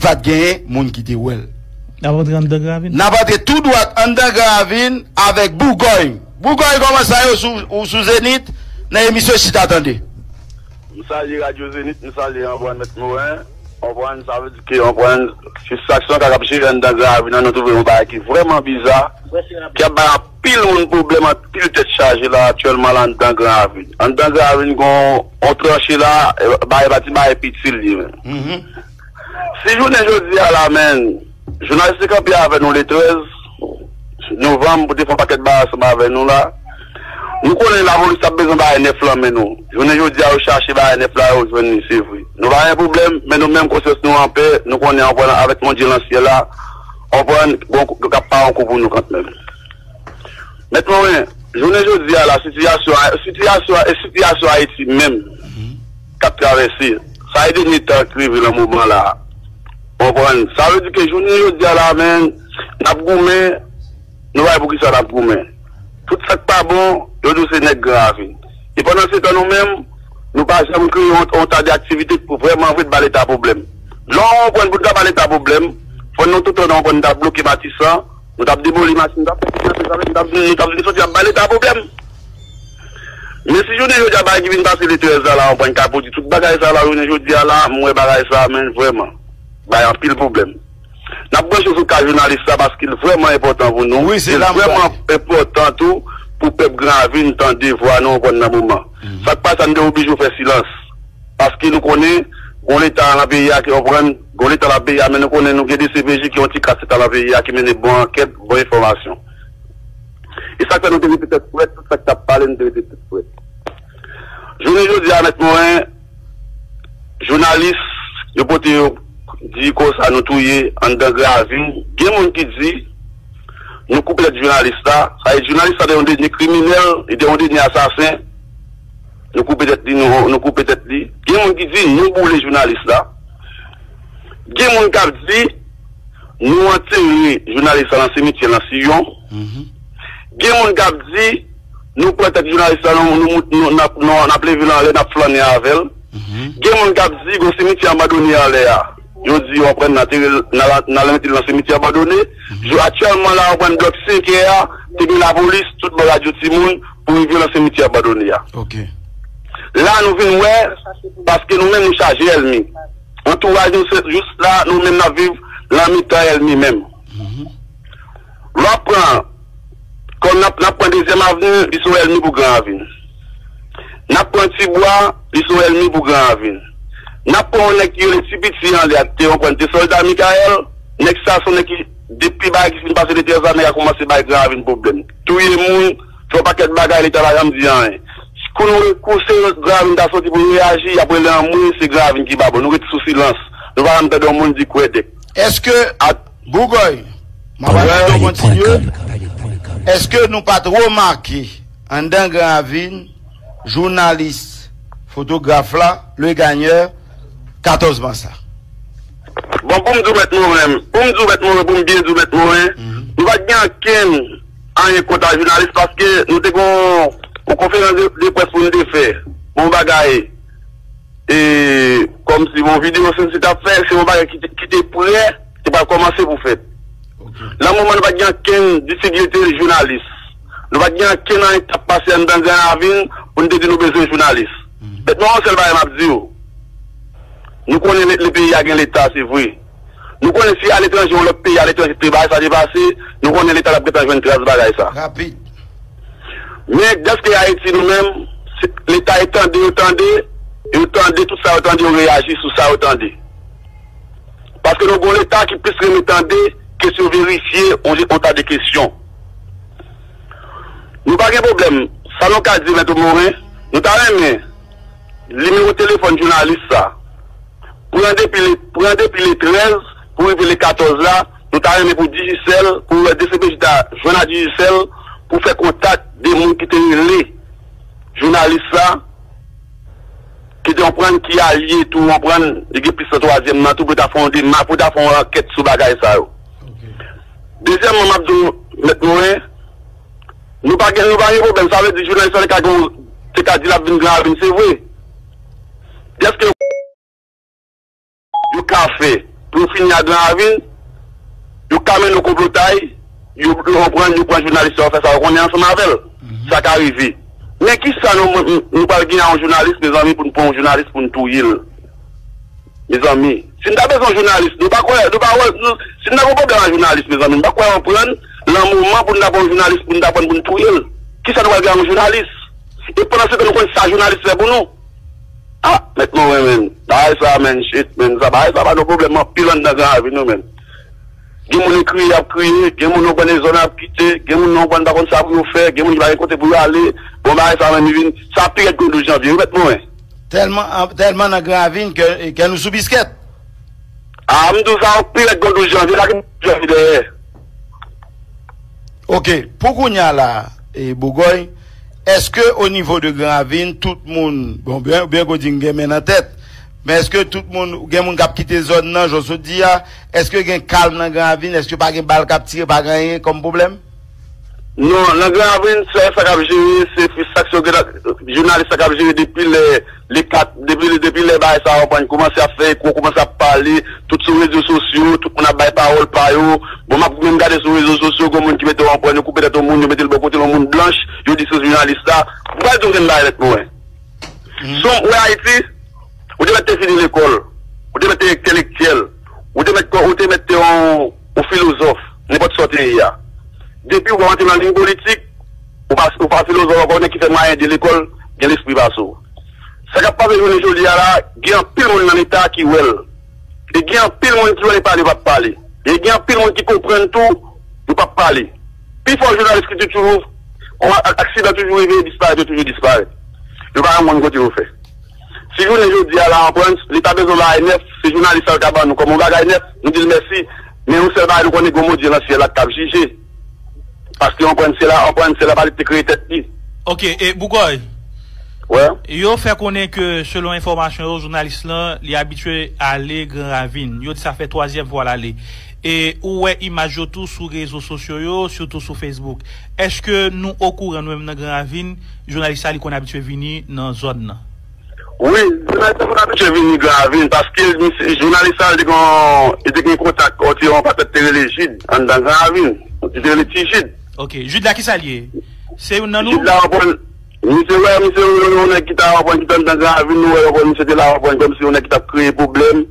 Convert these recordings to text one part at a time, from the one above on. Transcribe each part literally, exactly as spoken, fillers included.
pa t genyen moun ki te wè l. N ap antre anndan Gran Ravin. N ap antre tou dwat anndan Gran Ravin avèk Bougòy. Bougòy, kòman sa ye, ou sou, ou sou Zenith, nan emisyon Chita Tande. M salye Radyo Zenith, m salye Antoine Mèt Moren. Antoine, sa vle di ke Antoine, se sitiyasyon k ap jere anndan Gran Ravin nan, nou twouve yon bagay ki vrèman biza, ki ap bay anpil moun pwoblèm, anpil tèt chaje la aktyèlman la anndan Gran Ravin. Anndan Gran Ravin, gen yon, yon tranche la, e, bagay pa ti bagay piti l ye menm. Si jounen jodi a la, menm, jounalis te kanpe avè nou le trèz novanm pou te fè yon pakèt bagay ansanm avè nou la, nou konnen lapolis t ap bezwen bagay nèf lan men nou. Jounen jodi a, yo chache bagay nèf la, yo jwenn li, se vre. Nou pa gen pwoblèm, men nou menm, konsyans nou anpè, nou konnen, anpè, avèk Bondye nan syèl la, anpè, bon, k ap pare yon kou pou nou kanmenm. Mèt Moren, jounen jodi a la, sitiyasyon, sitiyasyon, e sitiyasyon Ayiti menm k ap travèse, sa e dènye tan k rive nan moman la. Konprann? Sa vle di ke jounen jodi a la, men, n ap goumen, nou pa wè poukisa n ap goumen. Tout sa k pa bon, yo di w se nèg Gran Ravin. E pandan se tan, nou menm, nou pa janm kreye yon, yon ta de aktivite pou vrèman vre t ba Leta pwoblèm. Lè w konprann pou n ta ba Leta pwoblèm, fò nou tout, nou konprann, n ta bloke Matisan, nou t ap demoli machin, n t ap fè kidnape, sa vle di, n t ap, n t ap vin soti ap bay Leta pwoblèm. Men si jounen jodi a, bagay ki vin pase le trèz la, la, anpwen ka pwodui tout bagay sa la, jounen jodi a la, m wè bagay sa, men vrèman, bay anpil pwoblèm. N ap branche sou ka jounalis la, paske l vrèman enpòtan pou nou. Wi, se la m vrèman enpòtan tou pou pèp Gran Ravin tande vwa nou, anpwen nan moman. Sa k pase, nou te oblije fè silans. Paske nou konnen, gon Leta nan peyi a ki konprann, gon Leta nan peyi a, men nou konnen nou gen D C P J ki yon ti kras Leta nan peyi a ki mennen bon ankèt, bon enfòmasyon. E sa k fè nou te rete tèt frèt, tout sa k t ap pale, nou te rete tèt frèt. Jounen jodi a, Mèt Moren, jounalis, yo pote yo di konsa nou touye anndan Gran Ravin. Gen moun ki di, nou koupe tèt jounalis la. Sa vle di jounalis la te yon dènye kriminèl, li te yon dènye asasen. Nou koupe tèt li, nou, nou koupe tèt li. Gen moun ki di, nou boule jounalis la. Gen moun k ap di, nou antere jounalis la nan simityè nan Siyon. Gen moun k ap di, nou pran tèt jounalis la, nou, nou, nou, nou, n ap, nou, n ap leve l anlè, n ap flannen avè l. Gen moun k ap di, gon simityè abandone anlè a. Yo di, yo pran nan tere, nan, nan, nan mete l nan simityè abandone. Jou aktyèlman la, yo pran blòk senkè a, te gen lapolis, tout bò radyo timoun, pou rive nan simityè abandone a. La, nou vin wè, paske nou menm, nou chaje èlmi. Antouraj nou, se jis la, nou menm, n ap viv nan mitan èlmi menm. Lè w ap pran, kòm n ap, n ap pran Dezyèm Avni, li se yon èlmi pou Gran Ravin. N ap pran Tibwa, li se yon èlmi pou Gran Ravin. N ap pran yon nèg ki rele Ti Piti anlè a, ki te yon pwen te sòlda Mikayèl. Nèg sa se yon nèg ki, depi bagay ki fin pase le trèz la, nèg a kòmanse bay Gran Ravin pwoblèm. Touye moun, fè yon pakèt bagay, Leta pa janm di anyen. Kou nou, kou se Gran Ravin ta soti pou nou reyaji, y ap rele anmwe, se Gran Ravin ki pa bon. Nou rete sou silans. Nou pa janm tande yon moun di kwèdèk. Èske, a, Bougòy, m ap mande w kontinye. Èske nou pa t remake anndan Gran Ravin, jounalis, fotograf la, Le Gagneur, katòz mas la? Bon, pou m di w Mèt Moren, pou m di w Mèt Moren, pou m byen di w Mèt Moren, nou pa t gen ankenn anyen kont a jounalis paske nou te gen yon, yon konferans de, de près pou nou te fè. Yon bagay, e, kòmsi yon videyo Sensi t ap fè, se yon bagay ki te, ki te prè, ki pral kòmanse pou fèt. Nan moman nou pa t gen ankenn difikilte jounalis. Nou pa t gen ankenn anyen k t ap pase anndan Gran Ravin pou nou te di nou bezwen jounalis. Mèt Moren, yon sèl bagay m ap di w. Nou konnen le, le peyi a gen Leta, se vre. Nou konnen si aletranje, yon lòt peyi aletranje te bagay sa te pase, nou konnen Leta t ap gentan jwenn tras bagay sa. Rapid. Men dèske Ayiti nou menm, se, Leta e tande, yo tande, yo tande tout sa yo tande, yo reyaji sou sa yo tande. Paske nou gon Leta ki plis renmen tande ke si yo verifye yon, yon ta de kesyon. Nou pa gen pwoblèm. Sa nou ka di Mèt Moren, nou ta renmen nimewo telefòn jounalis sa. Pran depi le, pran depi le trèz pou rive le katòz la, nou ta renmen pou Digicel, pou wè D C P J ta jwenn a Digicel, pou fè kontak de moun ki te rele jounalis la, ki te konprann ki alye tou, konprann, li gen plis nan twazyèm nan tou, pou ta fè yon dema-, pou ta fè yon ankèt sou bagay sa yo. Dezyèmman, m ap di w, Mèt Moren, nou pa gen, nou pa gen pwoblèm, sa vle di jounalis la te ka gen, te ka di l ap vin Gran Ravin, se vre. Dèske yo ka fè pou yo fini ak Gran Ravin, yo ka mennen yon konplotay, yo, yo pran, yo pran jounalis la, yo fè sa yo konnen ansanm avè l. Sa ka rive. Men kisa nou, nou, nou pral gen yon jounalis, mezanmi, pou n pran yon jounalis pou n touye l? Mezanmi, si n ta bezwen yon jounalis, nou pa kwè, nou pa wè, nou, si n ta gen yon pwoblèm ak jounalis, mezanmi, nou pa kwè yon pran nan moman pou n ta pran yon jounalis, pou n ta pran pou n touye l. Kisa nou pral gen ak yon jounalis? E pandan se tan, nou konn sa jounalis fè pou nou. Ah, mèt mwen, men. Bagay sa, men, shit, men. Sa, bagay sa ba nou pwoblèm anpil anndan Gran Ravin nou, men. Gen moun yo kriye, y ap kriye. Gen moun yo pran dezòd, y ap kite. Gen moun yo pran pa konn sa pou yo fè. Gen moun ki pa gen kote pou yo ale. Bon, bagay sa, men, li vin, sa pi rèd ke douz janvye, wi, mèt mwen. Tèlman, tèlman nan Gran Ravin ke, ke nou sou biskèt. Ah, m di w sa, pi rèd ke douz janvye, la ki douz janvye dèyè. Ok, pou kounye a la, e, Bougòy, èske o nivo de Gran Ravin, tout moun, bon, byen, byen ke w di n gen men nan tèt, men èske tout moun, gen moun k ap kite zòn nan, jan w sot di a, èske gen kalm nan Gran Ravin, èske pa gen bal k ap tire, pa gen anyen kòm pwoblèm? Non, nan Gran Ravin, sèl sa k ap jere, se fi sa k se jounalis sa k ap jere depi lè, lè kat, depi, depi lè bagay sa yo pran koumanse ap fè eko, koumanse ap pale, tout sou rezo sosyo, tout moun ap bay pawòl pa yo. Bon, m ap menm gade sou rezo sosyo, gen moun ki mete yo anprann, yo koupe tèt yon moun, yo mete l bò kote l, yon moun blanch, yo di se jounalis la. M pral di w yon bagay nèt mwen. Si w wè Ayiti, ou te mèt te fini lekòl, ou te mèt te entèlektyèl, ou te mèt, ou te mèt te yon, yon filozòf, nenpòt sa w te ye a. Depi w pa rantre nan liy politik, ou pa, ou pa filozòf ankò, nèg ki fè mwayen de lekòl, gen lespri pase w. Sa k ap pase jounen jodi a la, gen anpil moun nan Leta ki wè l. E gen anpil moun ki wè li pale, yo p ap pale. E gen anpil moun ki konprann tou, yo p ap pale. Pifò jounalis ki toujou, yon a-, aksidan toujou rive, yo disparèt, yo toujou disparèt. Yo pa konn kote yo fè. Si jounen jodi a la, anprann, li ta bezwen bagay nèf, se jounalis sa yo ka ban nou kòm yon bagay nèf, nou di l mèsi. Men yon sèl bagay nou konnen, gen yon Bondye nan syèl la k ap jije. Paske anprann, se la, anprann, se la pa li ki te kreye tèt li. Ok, e Bougòy? Wè. Yo fè konnen ke, selon enfòmasyon yo, jounalis lan, li abitye ale Gran Ravin. Yo di sa fè twazyèm fwa l ale. E ou wè imaj yo tou sou rezo sosyo yo, sitou sou Facebook. Èske nou okouran, nou menm nan Gran Ravin, jounalis sa li konn abitye vini nan zòn nan? Wi, jounalis sa konn abitye vini Gran Ravin, paske misye, jounalis sa, li te gen, li te gen kontak, yon patnè te rele Jid, anndan Gran Ravin. Li te rele Ti Jid. Ok, Jid la, kisa l ye? Se youn nan nou? Jid la, w konprann, misye, wè, misye, yon, yon nèg ki ta, w konprann, ki te anndan Gran Ravin, nou wè, w konprann, misye te la, w konprann, kòmsi yon nèg ki t ap kreye pwoblèm,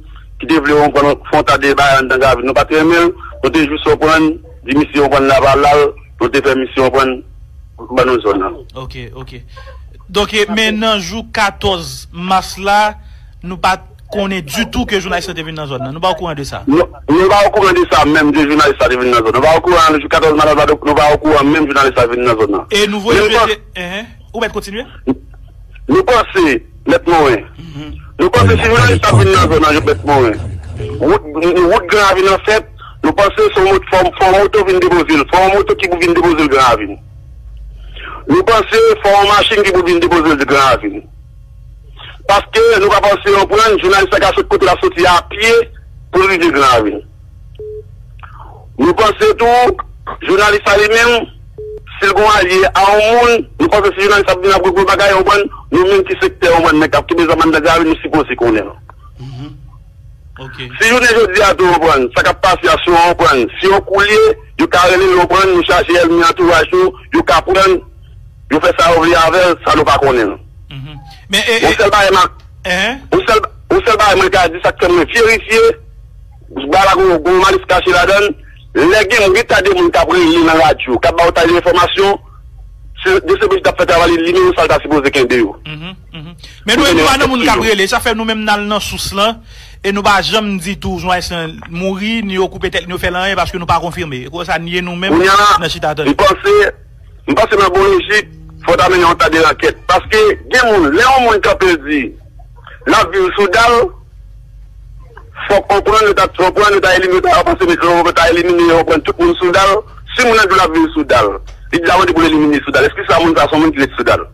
ki te vle, w konprann, fè yon ta de bagay anndan Gran Ravin. Nou pa t renmen l, nou te jis, w konprann, di misye, w konprann, lave alal, nou te fè misye, w konprann, ban nou zòn nan. Ok, ok. Donk, e, men nan jou katòz mas la, nou pa t konnen ditou ke jounalis lan te vin nan zòn nan. Nou pa okouran de sa. Nou, nou pa okouran de sa menm, de jounalis la te vin nan zòn nan. Nou pa okouran, jou katòz mas la, nou pa okouran menm jounalis la vin nan zòn nan. E nou voye jete, enhen. Ou mèt kontinye? Nou panse, mèt Moren. Nou panse si jounalis la vin nan zòn nan, mèt Moren. Wout, wout Gran Ravin nan fèt, nou panse se yon mot-, fò, fò yon moto vin depoze l. Fò yon moto ki pou vin depoze l Gran Ravin. Nou panse fò yon machin ki pou vin depoze l Gran Ravin. Paske nou pa panse, w konprann, jounalis la ka sot kote l ap soti a pye pou l rive Gran Ravin. Nou panse tou, jounalis la li menm, si l gon alye a yon moun, nou panse si jounalis ap vin ap regle bagay, w konprann, nou menm ki sektè, w konprann, nèg k ap kenbe zam anndan Gran Ravin, nou sipoze konnen l. Si jounen jodi a tou, w konprann, sa k ap pase a sou, w konprann, si yon kou l ye, yo ka rele l, w konprann, nou chaje ènmi antouraj nou, yo ka pran l, yo fè sa yo vle avè l, sa nou pa konnen l. Men, e, yon sèl bagay m a, yon sèl, yon sèl bagay mwen ka di, sa k fè mwen verifye, bagay la gon, gon malis kache ladan l, lè gen yon ta de moun k ap rele nan radyo, k ap ba w ta de enfòmasyon, se D C P J t ap fè travay li, li menm sa l ta sipoze kenbe yo. Men nou, nou pa nan moun k ap rele, sa fè nou menm n al nan sous lan, e nou pa janm di tou jounalis lan mouri, ni yo koupe tèt, ni yo fè l anyen, paske nou pa konfime. E konsa, n ye nou menm, nan chita tande. M panse, m panse nan bon lojik, fò w ta mennen yon ta de ankèt. Paske gen moun, lè yon moun kanpe l di, l ap viv sou dal, fòk w konprann, yo ta, w konprann, yo ta elimine, yo ta panse, yo ta elimine, yo pran tout moun sou dal. Si moun nan di w l ap viv sou dal, li di l ap mande pou l elimine sou dal. Èske sa moun sa se yon moun ki ret sou dal?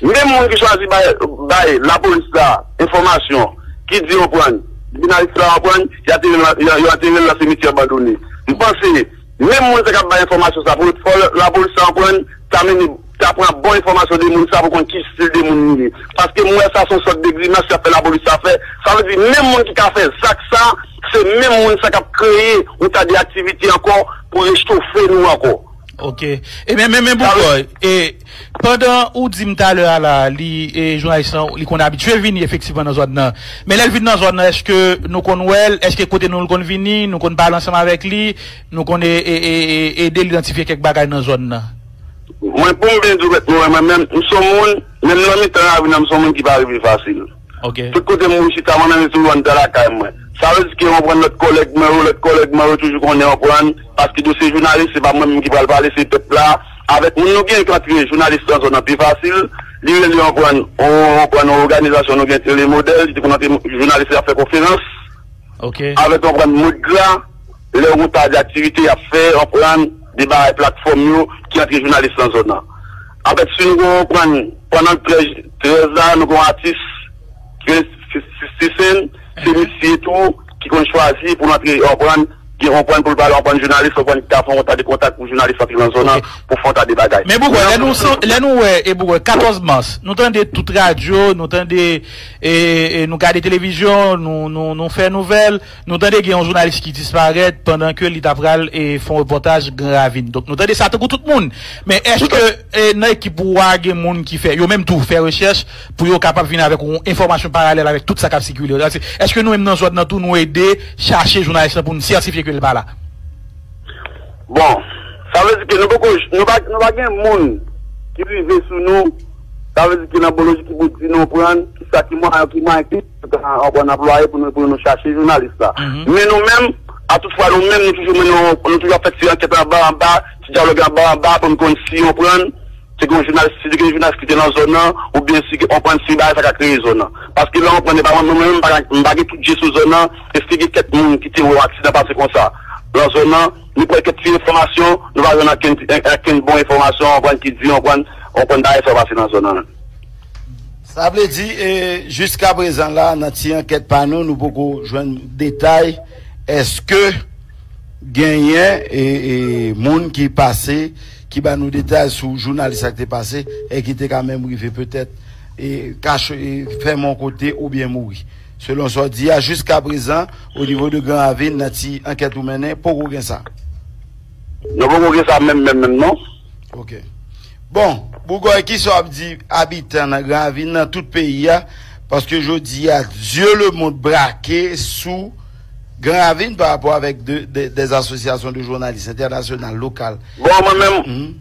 Menm moun ki chwazi bay, bay lapolis la enfòmasyon, ki di yo pran, jounalis la yo pran, y ateri l nan, yo, yo ateri l nan simityè abandone. M panse, menm moun sa k ap bay enfòmasyon sa, pou fò lapolis la pran, ta mennen ta pran bon enfòmasyon de moun sa pou konn ki stil de moun li ye. Paske m wè sa se yon sòt de grimas y ap fè lapolis sa fè. Sa vle di, menm moun ki ka fè zak sa, se menm moun sa k ap kreye yon ta de aktivite ankò pou rechofe nou ankò. Ok. Ebyen, men, men, Boukòy, e, pandan ou di m talè a la, li, e, jounalis lan, li konn abitye vini efektivman nan zòn nan. Men lè l vin nan zòn nan, èske nou konn wè l? Èske kote nou l konn vini? Nou konn pale ansanm avèk li? Nou konn e, e, e, e, ede l idantifye kèk bagay nan zòn nan? Mwen, pou m byen di w, mwen, mwen menm, m se yon moun, menm nan mitan ravin nan, m se yon moun ki pa rive fasil. Tout kote m chita, mwen menm, se yon ta lakay mwen. Sa vle di ke mwen pran lòt kòlèg mwen yo, lòt kòlèg mwen yo toujou konnen, w konprann, paske dosye jounalis, se pa mwen menm ki pral pale, se pèp la. Avèk moun nou gen ki antre jounalis nan zòn nan pi fasil, li rele, w konprann, w konprann, yon òganizasyon nou gen Tele Modèl, li te konn antre jounalis, y ap fè konferans. Avèk, w konprann, Mot Gra, lè yon ta de aktivite y ap fè, w konprann, de bagay platfòm yo ki antre jounalis nan zòn nan. Anfèt, si nou konprann, pandan trèz, trèz la, nou gen yon atis, trèz, Sixty Cent, se misye tou ki konn chwazi pou l antre, w konprann, gen, w konprann, pou l pale, w konprann, jounalis, w konprann, ki ka fè yon ta de kontak pou jounalis antre nan zòn nan, pou fè yon ta de bagay. Men Boukòy, lè nou, lè nou wè, e Boukòy, katòz mas, nou tande tout radyo, nou tande, e, e, nou gade televizyon, nou, nou, nou fè nouvèl, nou tande gen yon jounalis ki disparèt pandan ke li ta pral e fè yon repòtaj Gran Ravin. Donk, nou tande sa tankou tout moun. Men èske e, nan ekip ou a gen moun ki fè, yo menm tou fè rechèch pou yo kapab vin avèk yon enfòmasyon paralèl avèk tout sa k ap sikile? Èske nou menm nan zòn nan tou nou ede chache jounalis lan pou n sètifye ke l pa la? Bon, sa vle di ke nou poko, nou pa, nou pa gen moun ki rive sou nou. Sa vle di ke nan bon lojik ki pou di nou pran kisa ki mwayen, ki mwayen ki nou ka anplwaye pou nou, pou nou chache jounalis la. Men nou menm, a tout fwa, nou menm, nou toujou mennen, nou toujou ap fè ti ankèt anba anba, ti dyalòg anba anba pou n konn si, w konprann, se gen jounalis, si gen jounalis ki te nan zòn nan, oubyen si, w konprann, si bagay sa ka kreye zòn nan. Paske lè w konprann, e pa mwen menm, m pa gen tout je sou zòn nan, èske gen kèk moun ki te wè yon aksidan pase konsa nan zòn nan, nou pran kèk ti enfòmasyon, nou pa jwenn ankenn, ankenn bon enfòmasyon, w konprann, ki di, w konprann, w konprann bagay sa pase nan zòn nan. Sa vle di, e, jiskaprezan la, nan ti ankèt pa nou, nou poko jwenn detay. Èske genyen e, e, moun ki pase, ki ba nou detay sou jounalis sa ki te pase, e ki te ka menm rive petèt e, kache, e, fèmen yon kote oubyen mouri? Selon sa w di a, jiskaprezan, o nivo de Gran Ravin, nan ti ankèt ou mennen, poko gen sa. Nou poko gen sa menm, menm, menm, non. Ok. Bon, Boukòy, kisa w ap di abitan nan Gran Ravin nan, tout peyi a? Paske jodi a, zye lemonn brake sou Gran Ravin pa rapò avèk de, de, des associations de journalistes internationales, locales. Bon, mwen menm,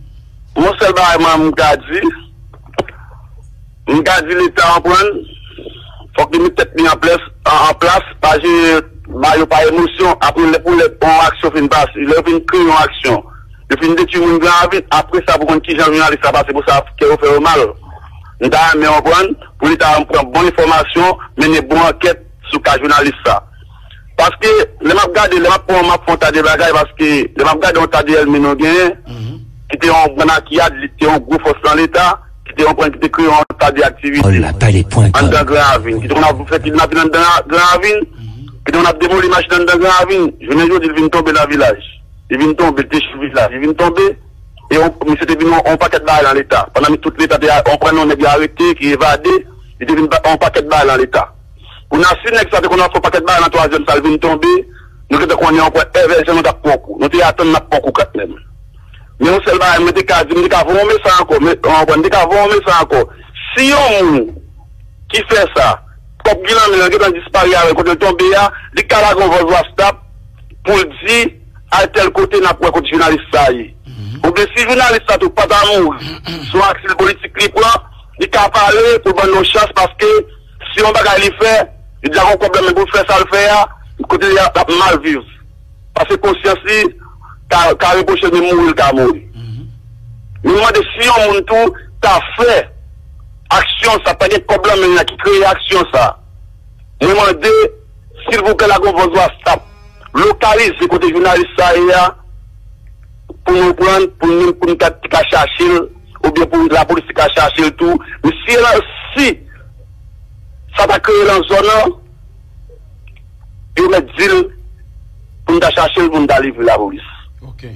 yon sèl bagay mwen m ka di, m ka di Leta anprann, fòk li met tèt li an plas, an, an plas, pa jere bagay yo pa emosyon. Apre lè pou lè yon aksyon fin pase, lè yo fin kreye yon aksyon, yo fin detwi moun Gran Ravin, apre sa pou konn kijan jounalis la pase pou sa kè yo fè yo mal. M ta renmen anprann pou Leta pran bon enfòmasyon, mennen bon ankèt sou ka jounalis sa. Paske lè m ap gade, lè m ap pran, m ap fè yon ta de bagay, paske lè m ap gade yon ta de ènmi nou genyen, ki te yon grenn akiyad, li te yon gwo fòs nan Leta, ki te yon pran, ki te kreye yon ta de aktivite anndan Gran Ravin, ki te konn ap fè kidnapin anndan Gran Ravin, ki te konn ap demoli machin anndan Gran Ravin. Jounen jodi, l vin tonbe nan vilaj. Li vin tonbe, l te chèf vilaj. Li vin tonbe, e yon, misye te vin yon, yon pakèt bagay nan Leta. Pandan tout Leta te, yon pran yon nèg yo arete, ki evade, li te vin yon pakèt bagay nan Leta. Kounye a, si nèg sa te konn ap fè yon pakèt bagay nan twazyèm sa, l vin tonbe, nou gentan konnen yon pwen èvèjan nou t ap pran kou. Nou te atann n ap pran kou kanmenm. Men yon sèl bagay, mwen te ka di, m te ka voye yon mesaj ankò, men, yon pwen, m te ka voye yon mesaj ankò. Si yon moun ki fè sa, kòb ki nan men l gentan disparèt avè l kote l tonbe a, li ka lage yon vòz WhatsApp pou l di, al tèl kote n ap wè kote jounalis sa ye. Oubyen si jounalis sa tou pa ta mouri, se yon aksidan politik li pran, li ka pale pou l ban nou chans, paske si yon bagay li fè, li deja gon kòb nan men pou l fè sa l fè a, kote li a, l ap mal viv. Paske konsyans li ka, ka repwoche l, men mouri l ka mouri. Men m mande si yon moun tou ta fè aksyon sa, ta gen kòb nan men l la ki kreye aksyon sa. Mwen mande, silvouplè, lage yon vòz WhatsApp, lokalize kote jounalis sa ye a, pou nou pran, pou nou, pou nou ka, ka chache l, oubyen pou lapolis ka chache l tou. Men si, si sa ta kreye nan zòn nan, yo mèt di l pou n ta chache l, pou n ta livre lapolis.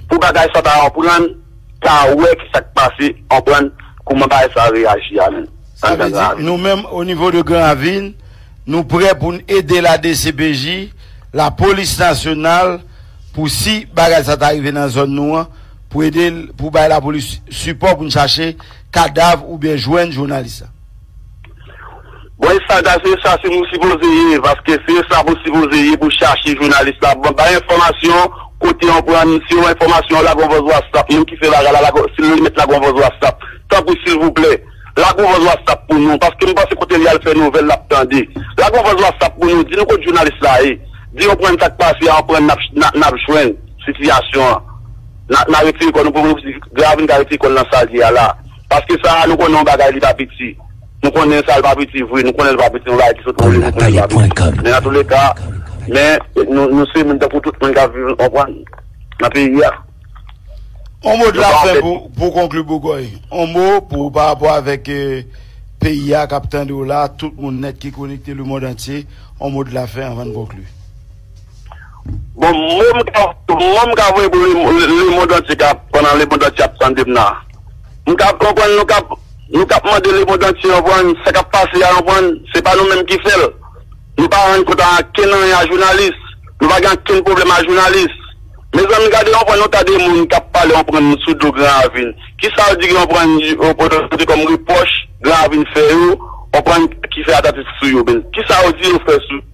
Pou bagay sa ta anprann, ta wè ki sa k pase, anprann, kòman bagay sa a reyaji a menm. Sa vle di, nou menm, o nivo de Gran Ravin, nou prè pou n ede la D C P J, Lapolis Nasyonal, pou si bagay sa ta rive nan zòn nou an, pou ede l, pou bay lapolis sipò pou n chache kadav oubyen jwenn jounalis la. Bon, e sa, se sa, se nou sipoze ye, paske se sa pou sipoze ye pou chache jounalis la. Bon, bay enfòmasyon, kote yon pran, si yon enfòmasyon, lage yon vòs WhatsApp, moun ki fè bagay la, lage, si l mèt lage yon vòs WhatsApp, tanpri, silvouplè, lage yon vòs WhatsApp pou nou, paske m panse kote li al fè nouvèl, l ap tande. Lage yon vòs WhatsApp pou nou, di nou kote jounalis la ye. Di yon pran sa k pase a, yon pran n ap, n ap, n ap jwenn sitiyasyon an. N a, n a retire kò nou pou nou di Gran Ravin ka retire kò l nan sa l ye a la. Paske sa a, nou konnen yon bagay li pa piti. Nou konnen sa l pa piti vre, nou konnen l pa piti, yon bagay ki sot nan rezo sosyal pa piti. Men nan touleka, men nou, nou se moun tankou tout moun k ap viv, w konprann, nan peyi a. On mo de la fen pou, pou konkli, Bougòy. On mo pou, pa rapò avèk, eh, peyi a k ap tande w la, tout moun nèt ki konekte lemonn antye. On mo de la fen anvan n konkli. Bon, mo m ka, mo m ka voye pou le, le, lemonn antye k ap, pandan lemonn antye ap tande m nan. M ka konprann, nou k ap, nou k ap mande lemonn antye, w konprann, sa k ap pase a, w konprann, se pa nou menm ki fè l. Nou pa rann kont a ankenn anyen a jounalis. Nou pa gen ankenn pwoblèm a jounalis. Mezanmi, gade yon pwen, yon ta de moun k ap pale yon pwen sou do Gran Ravin. Kisa yo di yon pwen, yo pote kòm repwòch Gran Ravin fè yo, yon pwen ki fè atatik sou yo menm? Kisa yo di yo fè sou?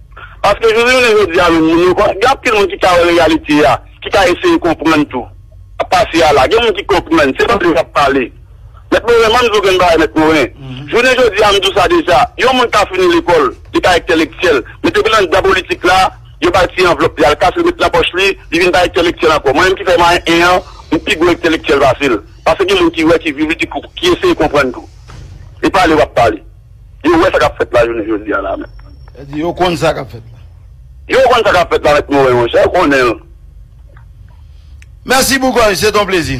Paske jounen jodi a menm, moun yo, gen anpil moun ki ka wè reyalite a, ki ka eseye konprann tou. Ap pase a la, gen moun ki konprann, se pale y ap pale. Mèt Moren, mwen m di w grenn bagay, Mèt Moren. Jounen jodi a, m di w sa deja, yon moun ka fini lekòl, li pa entèlektyèl, men depi l anndan politik la, yo ba l ti anvlòp li, al kase l, met nan pòch li, li vin pa entèlektyèl ankò. Mwen menm ki fè mwayen en an, m pi gwo entèlektyèl pase l. Paske gen moun ki wè, ki viv li, ki, ki eseye konprann tou. E pale w ap pale. Yo wè sa k ap fèt la jounen jodi a la menm. Yo konn sa k ap fèt la. Yo konn sa k ap fèt la, Mèt Moren, monchè, yo konnen l. Mèsi Bougòy, se t on plezi.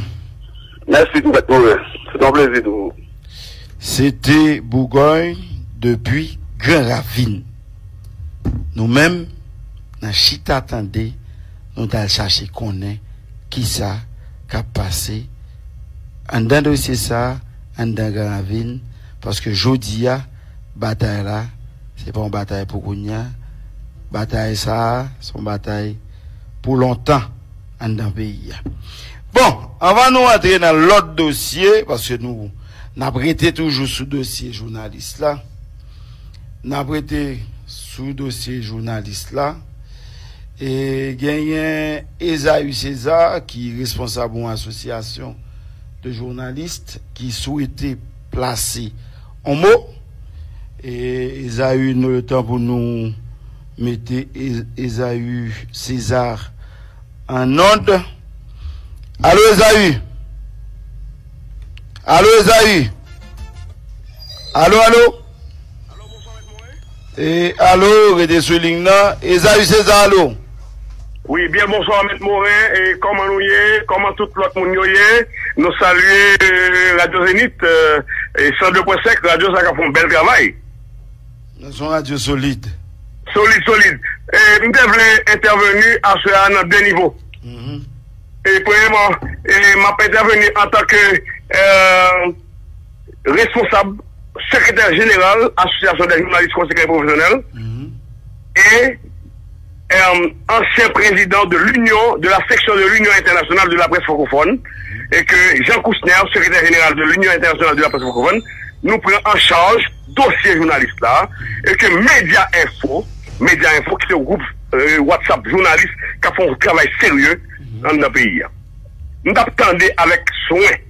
Mèsi tou, Mèt Moren, se t on plezi tou. Se te Bougòy depi Gran Ravin. Nou menm, nan Chita Tande, nou t al chache konnen kisa k ap pase anndan dosye sa a, anndan Gran Ravin, paske jodi a, batay la, se pa yon batay pou kounye a. Batay sa a, se yon batay pou lontan anndan peyi a. Bon, anvan nou antre nan lòt dosye, paske nou, n ap rete toujou sou dosye jounalis la. N ap rete sou dosye jounalis la. E genyen Esaü César, ki responsab yon asosyasyon de jounalis, ki swete plase on mo. E Esaü, nou letan pou nou mete E-, Esaü César an onn. Alo, Esaü? Alo, Esaü? Alo, alo? E, alo, rete sou liy nan. Esaü César, alo? Wi, byen bonswa, Mèt Moren. E kòman nou ye? Kòman tout lòt moun yo ye? Nou salye, e, Radyo Zenith, e, e san de pwen senk, radyo sa k ap fè yon bèl travay. Nou se yon radyo solid. Solid, solid. E, m te vle entèveni aswè a nan de nivo. E, premyèman, e, m ap entèveni antanke, e, responsab, sekretè jeneral Asosyasyon dè Jounalis Konsekan e Pwofesyonèl, e, e, ansyen prezidan de l'Union, de la section de l'Union internationale de la presse francophone, e ke Jean Cousner, sekretè jeneral de l'Union internationale de la presse francophone, nou pran an chaj dosye jounalis la, e ke Medya Enfo, Medya Enfo, ki se yon gwoup, e, WhatsApp jounalis k ap fè yon travay serye anndan peyi a. M t ap tande avèk swen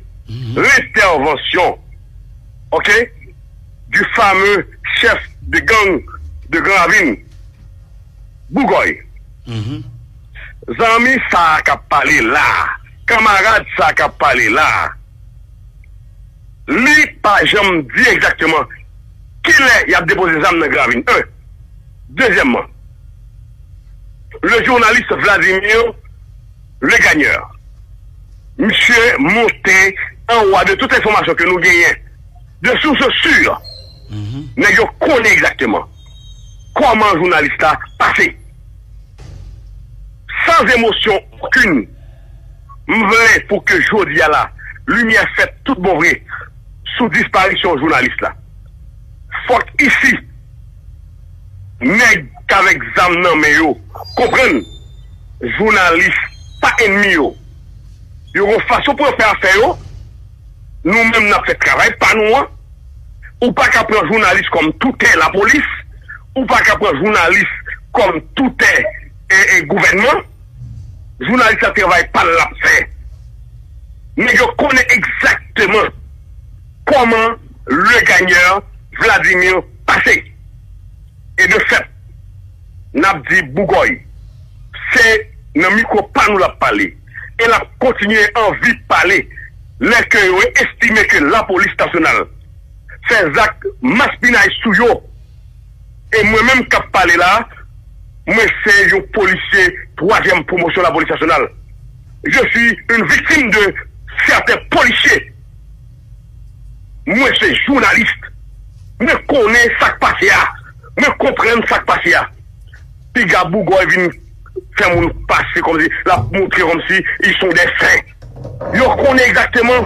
lentèvansyon, ok, du fameux chef de gang de Gran Ravin, Bougòy. Zanmi sa a k ap pale la, kanmarad sa a k ap pale la, li pa janm di egzakteman kilè y ap depoze zam nan Gran Ravin. En. Dezyèmman, le journaliste Vladimir Legagneur, misye monte anwa de tout enfòmasyon ke nou genyen, de sources sûres. Nèg yo konnen egzakteman kòman jounalis la pase. Sans émotion aucune, m vle pou ke jodi a la, limyè fèt tout bon vre sou disparisyon jounalis la. Fòk isi, nèg k avèk zam nan men yo konprann jounalis pa ènmi yo. Yo gon fason pou yo fè afè yo. Nou menm n ap fè travay pa nou an. Ou pa ka pran jounalis kòm toutè lapolis. Ou pa ka pran jounalis kòm toutè e, e gouvènman. Jounalis la travay pa l l ap fè. Nèg yo konnen egzakteman kòman le gagneur Vladimir pase. E de fèt, n ap di Bougòy, se nan mikwo pa nou l ap pale. E l ap kontinye anvi pale lè ke yo estime ke lapolis nasyonal fè zak maspinay sou yo. E mwen menm k ap pale la, mwen se yon polisye twazyèm pwomosyon lapolis nasyonal. Je suis une victime de certains policiers. Mwen se jounalis. Mwen konnen sa k pase a. Mwen konprann sa k pase a. Piga Bougòy vin fè moun pase kòmsi, l ap montre kòmsi ils sont des saints. Yo konnen egzakteman.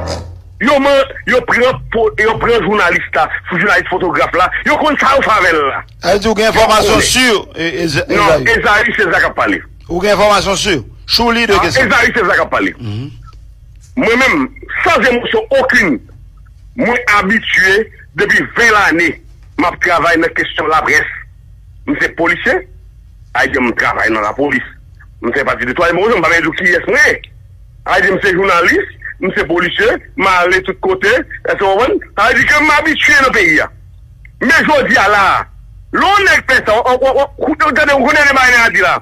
Yo man, yo pran, yo pran jounalis la, jounalis fotograf la. Yo konn sa yo fè avè l la. Sa vle di ou gen enfòmasyon si, e, e, Ezayi? Non, Ezayi se sa k ap pale. Ou gen enfòmasyon si? Chouli de kesyon. Ezayi se sa k ap pale. Mwen menm, san emosyon okenn, mwen abitye depi ven lane, m ap travay nan kesyon laprès. M se polisye, sa vle di m travay nan lapolis. M fè pati de twazyèm pwomosyon, m pa bezwen di w kiyès mwen ye. Sa vle di m se jounalis, m se polisye, m ale tout kote, èske w konprann? Sa vle di ke m abitye nan peyi a. Men jodi a la, lè yon nèg fè sa, w, w, w, w, w tande, w konnen de bagay nèg la di la.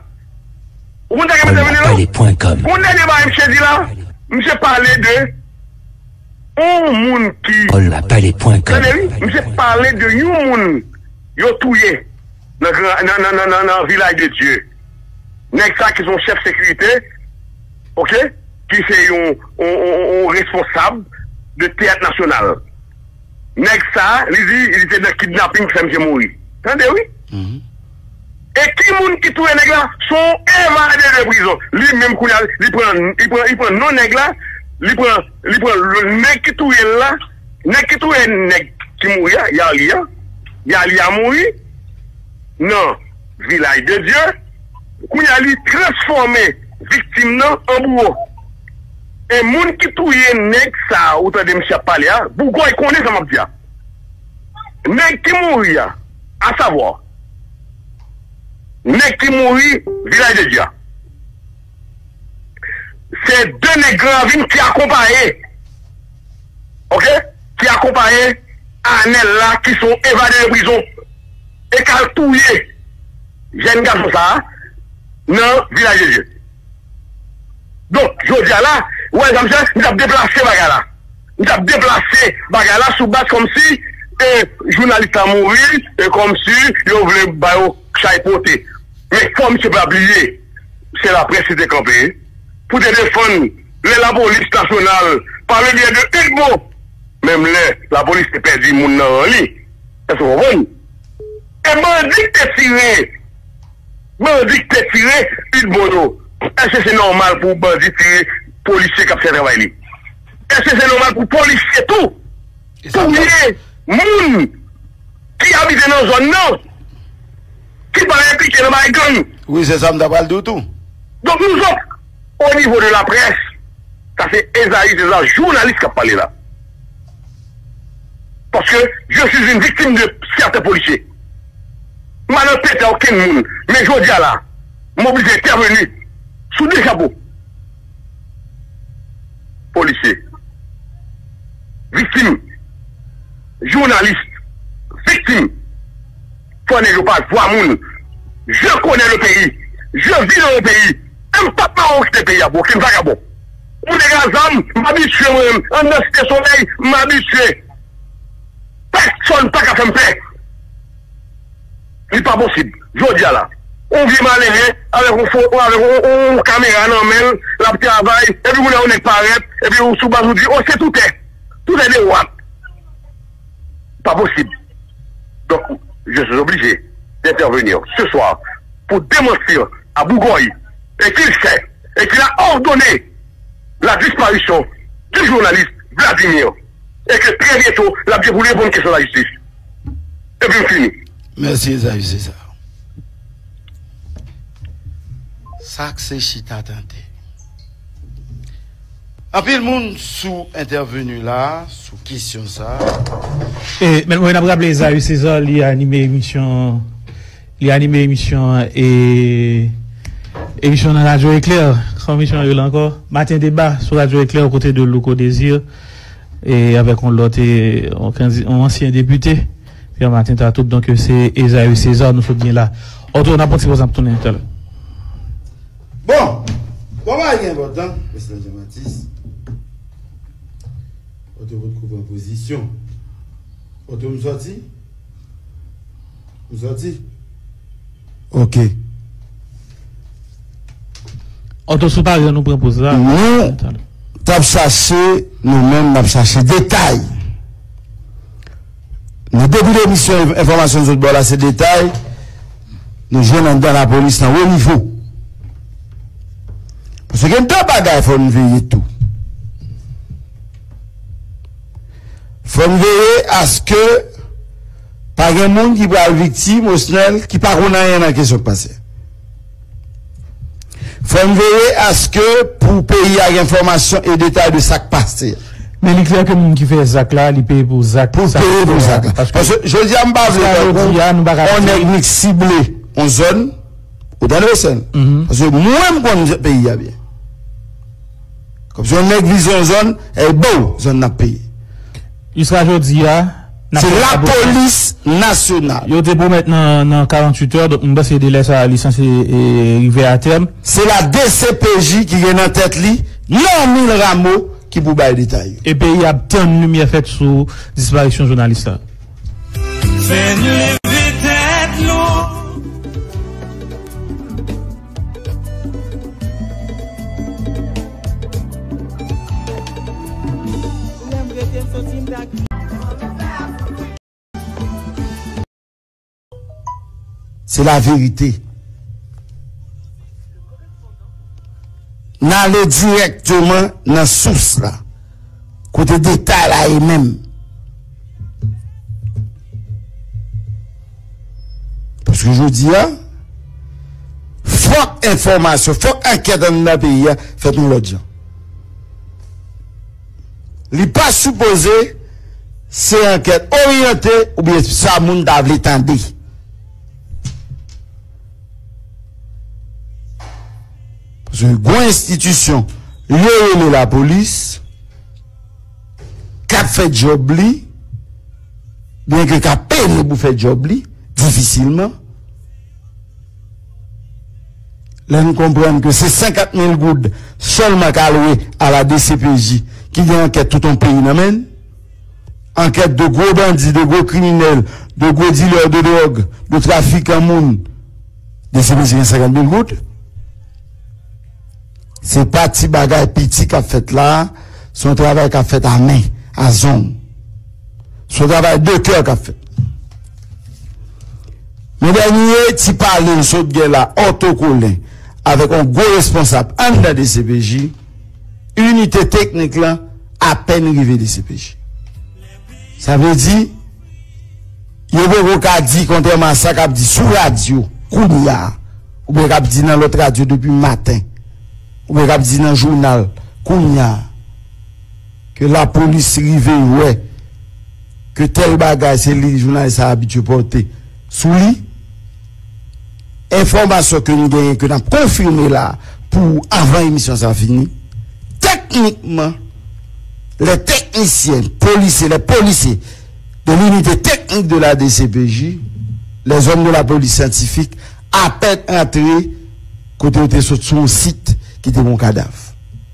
Ou konn sa ke misye vini la? Ou konn dènye bagay misye di la? Misye pale de yon moun ki, tande wi, misye pale de yon moun yo touye nan gran, nan, nan, nan, nan, nan Vilaj de Dye. Nèg sa ki se yon chèf sekirite, oke, ki se yon, yon, yon, yon responsab de Teyat Nasyonal. Nèg sa, li di, li te nan kidnaping ki fè misye mouri. Tande wi. E ki moun ki touye nèg la? Se yon evade de prizon. Li menm kounye a, li pran, li pran, li pran non nèg la, li pran, li pran l, nèg ki touye l la, nèg ki touye nèg ki mouri a, Yarli a, Yarli a mouri nan Vilaj de Dye. Kounye a, li transfòme viktim nan an bouwo. E moun ki touye nèg sa a, ou tande misye ap pale a, Bougòy konnen sa m ap di a. Nèg ki mouri a, asavwa, nèg ki mouri Vilaj de Dye a, se de nèg Gran Ravin ki akonpaye, oke, ki akonpaye Anèl la, ki se yon evade de prizon, e k al touye jèn gason sa a nan Vilaj de Dye. Donk, jodi a la, ou wè sa m fè, m t ap deplase bagay la. M t ap deplase bagay la sou baz kòmsi, e, jounalis la mouri, e kòmsi yo vle ba yo chay pote. Men fò misye pa bliye, se laprès li te kanpe pou te defann lè lapolis nasyonal, pa le byè de Udbo, menm lè lapolis te pèdi moun nan ran li. Èske w konprann? E bandi k te tire, bandi k te tire Udbo yo, èske se nòmal pou bandi tire polisye k ap fè travay li? Èske se nòmal pou polisye tou touye moun ki abite nan zòn nan, ki pa enplike nan bagay gang? Wi, se sa m ta pral di w tou. Donk, nous autres, au niveau de la presse, sa se Ezayi, se sa jounalis k ap pale la. Paske je suis une victime de certains policiers. M pa nan tete okenn moun, men jodi a la, m oblije entèveni sou de chapo. Polisye, viktim, jounalis, viktim. Fò nèg yo pa vwa moun. Je connais le pays. Je vis dans le pays. E m p ap mawon kite peyi a pou okenn vagabon. Pou nèg a zam, m abitye mwen menm. Anndan Site Solèy, m abitye. Pèsonn pa ka fè m pè. Li pa posib. Jodi a la, yon vye malere avèk yon fo, avèk yon, yon, yon kamera nan men l, l ap travay, epi kounye a yon nèg parèt, epi ou sou baz ou di, o, se toutè. Toutè de wap. Pas possible. Donc, je suis obligé d'intervenir ce soir pour démentir à Bougòy et qu'il sait et qu'il a ordonné la disparition du journaliste Vladimir. e ke trè byento, l ap gen pou l reponn kesyon lajistis. Epi m fini. Mèsi, Ezayi Seza. Sa k se chita tande. Anpil moun sou entèveni la, sou kesyon sa. E, men mwen ap raple Ezayi Seza, li anime emisyon, li anime emisyon, e, emisyon nan Radyo Eklè. Kòman emisyon yo la ankò? Maten Deba sou Radyo Eklè, aux côtés de Louko Désir, e avèk yon lòt, e, yon kandi-, yon ansyen depite, Pierre Martin Tatout. Donk, se Ezayi Seza nou sot gen la. Oto, n ap pran ti poz, n ap tounen talè. Bon, bon, bagay ki enpòtan, Prezidan Jean Baptiste. Oto potko pran pozisyon. Oto, m sòti? M sòti? Ok. Oto, si w pare, nou pran poz la. Nou t ap chache, nou menm, n ap chache detay. Nan debi de misyon, enfòmasyon nou sot ba w la, se detay nou jwenn anndan lapolis nan wo nivo. Paske gen de bagay fò n veye tou. Fò n veye aske pa gen moun ki pral viktim, Osnèl, ki pa konn anyen nan kesyon k pase. Fò n veye aske pou peyi a gen enfòmasyon e detay de sa k pase. Men li klè ke moun ki fè zak la, li peye pou zak sa. Pou peye pou zak la. Paske jodi a, m pa vle tankou yon nèg nik sible yon zòn, ou tande, Osnèl? Paske mwen, m konn peyi a byen. Kòmsi yon nèg vize yon zòn, e bon, zòn nan ap peye. Jiska jodi a, se lapolis nasyonal. Yo te pwomèt nan, nan karanntuit è, donk m panse delè sa a, li sanse, e, rive a tèm. Se la D C P J ki gen nan tèt li Normil Rameau ki pou bay detay yo. E peyi ap tann limyè fèt sou disparisyon jounalis la. Fè n leve tèt nou. Se laverite. N ale dirèkteman nan sous la. Kote detay la ye menm. Paske jodi a, fòk enfòmasyon, fòk ankèt anndan peyi a fèt yon lòt jan. Li pa sipoze se ankèt oryante oubyen sa moun ta vle tande. Paske gon enstitisyon, yo rele lapolis, k ap fè djòb li, byenke k ap peye pou fè djòb li, difisilman. Lè n konprann ke se senkant mil goud sèlman k alwe a la D C P J ki gen ankèt tout yon peyi nan men l, ankèt de gwo bandi, de gwo kriminèl, de gwo dilè de dwòg, de trafikan moun, D C P J gen senkant mil goud. Se pa ti bagay piti k ap fèt la, se yon travay k ap fèt a men, a zong. Se yon travay de kè k ap fèt. Men dènye ti pale n sot gen la, Otto Colin, avèk yon gwo responsab anndan D C P J, inite teknik lan apèn rive D C P J. Sa vle di, yo poko ka di, kontrèman a sa k ap di sou radyo kounye a, oubyen k ap di nan lòt radyo depi maten, oubyen k ap di nan jounal kounye a, ke lapolis rive wè ke tèl bagay se li jounalis sa abitye pòte sou li. Enfòmasyon ke n genyen, ke n ap konfime la pou avan emisyon sa fini, teknikman, les techniciens policiers, les policiers de l'unité technique de la D C P J, les hommes de la police scientifique, apèn antre kote yo te sot sou yon sit ki te gen yon kadav.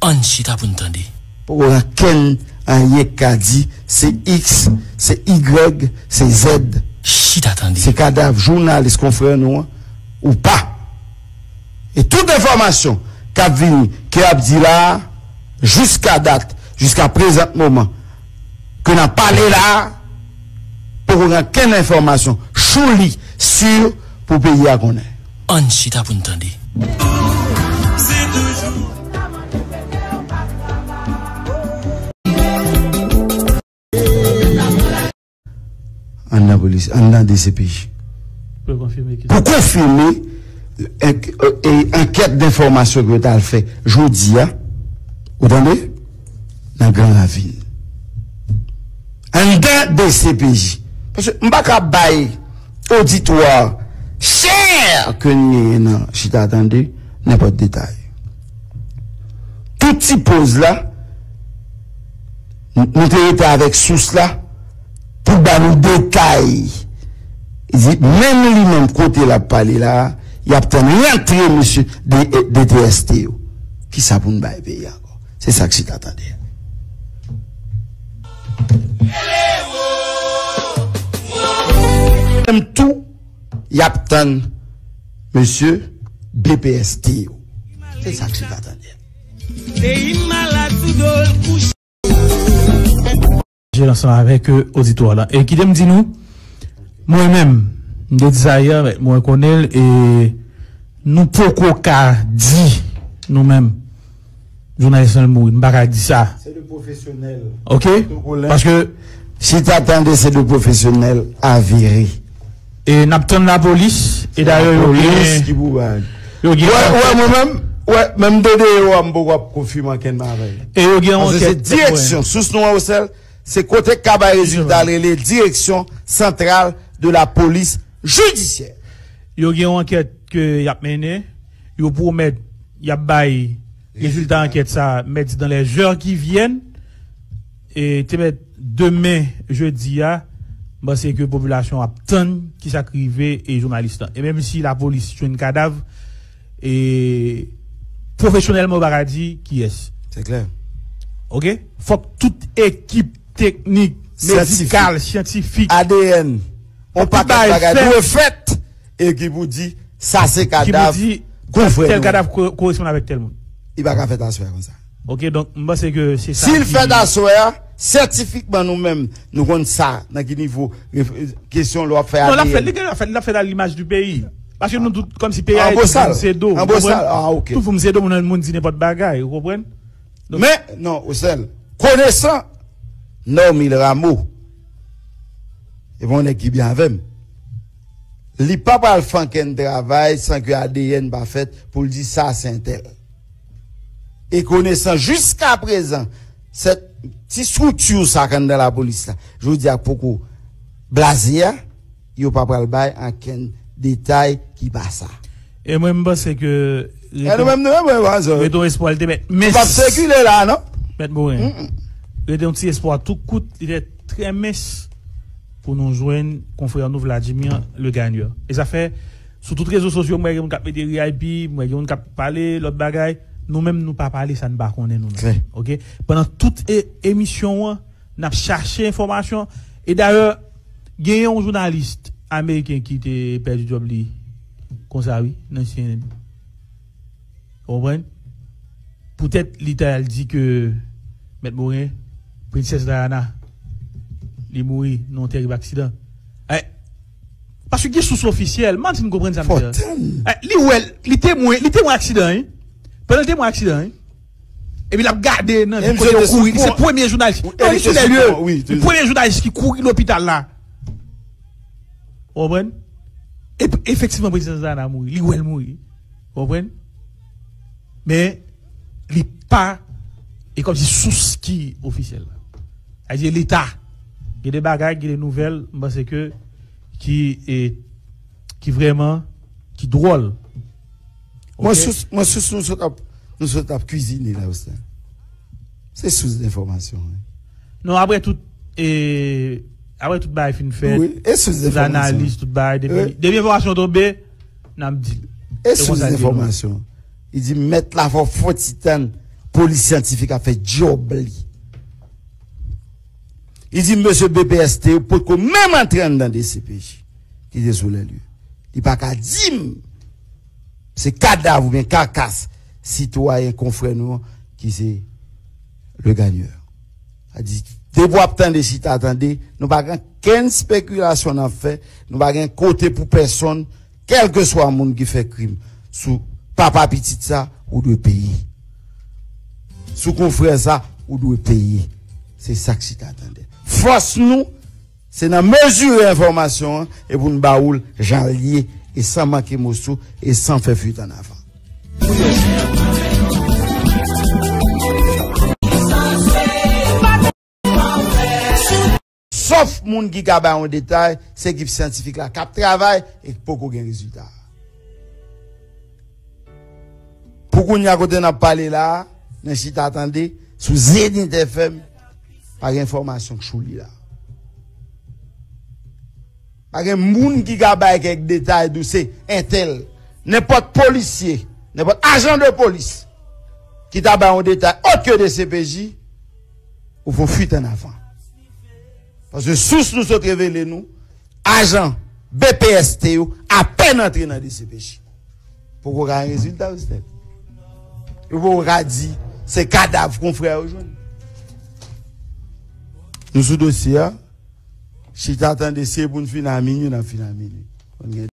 Ann chita pou n tande. Poko gen kenn anyen k ka di se X, se Y, se Z. Chita tande. Se kadav jounalis konfrè nou an ou pa. E tout enfòmasyon k ap vini, ke y ap di la a, jiska dat, jiska prezant moman ke n ap pale la a, poko gen kenn enfòmasyon chou li, si, pou peyi a konnen. Ann chita pou n tande. Se toujou. anndan polis, anndan D C P J. Pou konfime ki pou konfime, e, e, ankèt denfòmasyon ke yo t al fè jodi a, ou tande, nan Gran Ravin. Anndan D C P J. Paske m pa ka bay oditwa chè ke n genyen nan Chita Tande nenpòt detay. Tout ti poz la, n- nou te rete avèk sous la pou ba nou detay. Li di, menm li menm kote l ap pale la, y ap tann rantre mesye de, de T S T yo. Kisa pou n bay peyi a ankò? Se sa k Chita Tande a. Menm tou, y ap tann mesye B P S T yo. Se sa k Chita Tande a. Peyi m malad sou do l kouche. Jere ansanm avèk, euh, oditwa la. E kite m di nou, mwen menm, m te di sa yè, men mwen konnen l, e nou poko ka di, nou menm, jounalis lan mouri. M pa ka di sa. Se de pwofesyonèl. Ok? Paske Chita Tande, se de pwofesyonèl avere. E n ap tann lapolis, e dayè yo gen, yo gen, wè, wè, mwen menm, wè, menm de deyò a, m poko ap konfime ankenn bagay. E yo gen ankèt, se direksyon, sous nou an osèl, se kote k ka bay rezilta l rele Direction Centrale de la Police Judiciaire. Yo gen yon ankèt ke y ap mennen, yo pwomèt y ap bay rezilta ankèt sa, mèt di dans les heures qui viennent, e te mèt demen jedi a, m panse ke popilasyon ap tann kisa k rive e jounalis lan. E menm si lapolis jwenn kadav, e pwofesyonèlman, ou pa ka di kiyès. Se klè. Ok? Fòk tout ekip teknik, medikal, syantifik, A D N, yon pakèt bagay dwe fèt e ki pou di, sa se kadav konfrè nou. Tèl kadav ko- koresponn avèk tèl moun. Li pa ka fèt aswè a konsa. Ok, donk, m panse ke se sa. Si l fèt aswè a, syantifikman nou menm, nou konn sa, nan ki nivo ref- kesyon lè w ap fè A D N. Non, l ap fèt, li gen, l ap fèt, l ap fèt à l'image du pays. Paske nou tout, kòmsi peyi a, tout moun se do, ou konprann? Tout moun se do, moun, moun di nenpòt bagay, ou konprann? Donk, men, non, Osèl, konesan Normil Rameau, e bon nèg ki byen avè m, li pa pral fè ankenn travay san ke A D N pa fèt pou l di sa se entèl. E konesan jiska prezan, sèt ti estrikti sa k anndan lapolis la, jodi a poko blaze a, yo pa pral bay ankenn detay ki pa sa. E mwen, m panse ke rete, nou menm, nou menm, mwen, mwen, rete yon espwa, li te mèt mens. Nou p ap sekile la, non? Mèt Moren. Mm, mm. Rete yon ti espwa tou kout, li te trè mens pou nou jwenn konfrè nou Vladimir Legagneur. E sa fè, sou tout rezo sosyo, m wè gen moun k ap mete R I P, m wè gen moun k ap pale lòt bagay. Nou menm, nou pa pale sa n pa konnen, nou menm. Klè. Ok? Pandan tout e- emisyon an, n ap chache enfòmasyon. E dayè, gen yon jounalis ameriken ki te pèdi djòb li konsa, wi, nan C N N. Ou konprann? Poutèt li ta al di ke Mèt Moren, Prensès Diana, li mouri nan yon tèrib aksidan. Eh, paske gen sous ofisyèl, m ann konprann sa m di a. Eh, li wè, li temwen, li temwen aksidan, wi. Pandan l temwen aksidan, wi. Epi l ap gade nan vi kote yo kouri. Li se premye jounalis. Non, li sou lè lye. Li premye jounalis ki kouri lopital la. Ou konprann? E efektivman, Prensès Diana mouri. Li wè l mouri. Ou konprann? Men, li pa, e kòmsi sous ki ofisyèl la. Sa vle di Leta. Gen de bagay, gen de nouvèl, m panse ke, ki, e, ki vrèman, ki dwòl. Mwen sous, mwen sous nou sot ap, nou sot ap kwizine la, Osten. Se sous enfòmasyon, wi. Non, apre tout, e, apre tout bagay fin fèt, wi, e sous enfòmasyon, tout analiz, tout bagay, depi, depi enfòmasyon tonbe, n ap di l. E sous enfòmasyon. Li di, mèt la fò fò ti tann polis syantifik ap fè djòb li. Li di, mesye B P S T yo potko menm antre anndan D C P J ki te sou lè lye. Li pa ka di m se kadav oubyen kakas sitwayen konfrè nou an ki se Legagneur. Sa di, depi w ap tande Chita Tande, nou pa gen kenn spekilasyon n ap fè, nou pa gen kote pou pèsonn, kèlkeswa moun ki fè krim, sou papa pitit sa, ou dwe peye. Sou konfrè sa, ou dwe peye. Se sa k Chita Tande. Fòs nou, Se nan mezire enfòmasyon an e pou n ba ou l jan l ye, e san manke moso, e san fè fuit an avan. Sòf moun ki ka bay yon detay, se ekip syantifik la k ap travay e k poko gen rezilta. Pou kounye a kote n ap pale la a, nan Chita Tande, sou Zenith F M, pa gen enfòmasyon k sou li la. Pa gen moun ki ka bay kèk detay di w se entèl. Nenpòt polisye, nenpòt ajan de polis ki ta bay yon detay òt ke D C P J, ou fè yon fuit an avan. Paske sous nou sot revele nou, ajan B P S T yo apèn antre nan D C P J. Poko ka gen rezilta, Wisnel. Yo poko ka di se kadav konfrè yo jwenn. Nou sou dosye a, Chita Tande, si e pou n fin a minui, n ap fin a minui. Konn gen